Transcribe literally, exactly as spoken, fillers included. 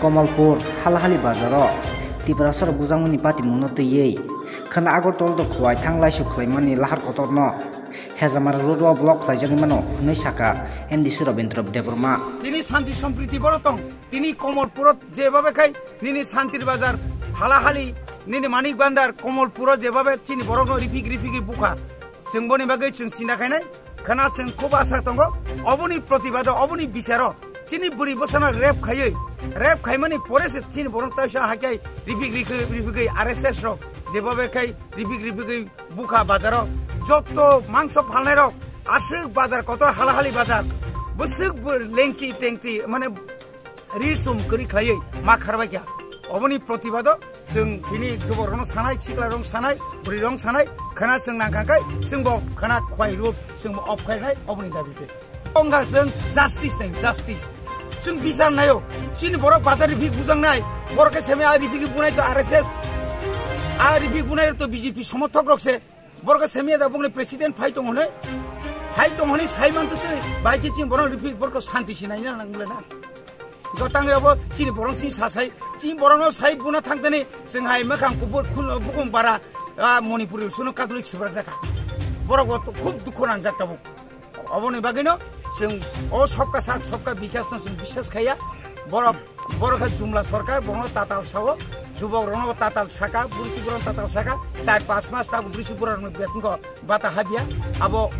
Komolpur halahali bazaro Tiprasarok bujangmani patimungno twiwi khwna Agartala do khwlai thang laisu khwlaimani lahar kotorno Hejamari road o block khlaijagwi mano hwnwi sakha M D C Rabindra Debbarma. Tini santi sompriti boro tong, tini Komolpuro jebhabe khai nini Santir Bazar, halahali nini Manik Bandar, Komolpuro jebhabe chini borokno rifik rifigwi bukha. Chwng boni bagwi chwng chinta khainai, khwna chwng khub asa tongo, oboni protibado, oboni bicharo chini bwrwi bwsano rep khaiwi, rep khaimani pore se chini borok taisa haikhe rifik rifik rifigwi R S S rok jebhabe khai rifik rifigwi bukha bazaro jotto mangso phalnairok aswk bazar kotor halahali bazar bwswk bo lengchi tengchi mane ri sum kwrwi khlaiwi ma kharbai kha. Oboni protibado chwng bini juborokno sanai, siklarokno sanai, bwrwirokno sanai, khwna chwng nangkha khe chwngbo khwna khwai rwk, chwngbo off khainai oboni dabi khe. Wngkha chwng justice nai, justice. Chwng bichar naio, chini borok bazar rifik bujangnai, borok khe semi a rifik bunai to R S S, a rifik bunai to B J P somothok rok se. Borok khe semiya da bokni president phai tong hwnwi, phai tong hwnwi sai man twi, bai khe chini borok rifik borok santi sinai na nang le na. Gotang yabo chini borok sini sasai, chini borok no sai buna thang tani, chwng hai makhang kubur khun bukung bara, ah, Manipuri suno Catholic subrak jakha. Borok bo khub dukho nangjak tabuk. Oboni bagwino chwng o sobka sat sobka bikas no chwng biswas khaiya. Borok, borok khe jumla sorkar, borokno tatal sao, jubok rokno tatal saka, bwrwi chubok rokno tatal saka, char pas mas tabuk bwrwi chubok rokno betongo bata habya. Abo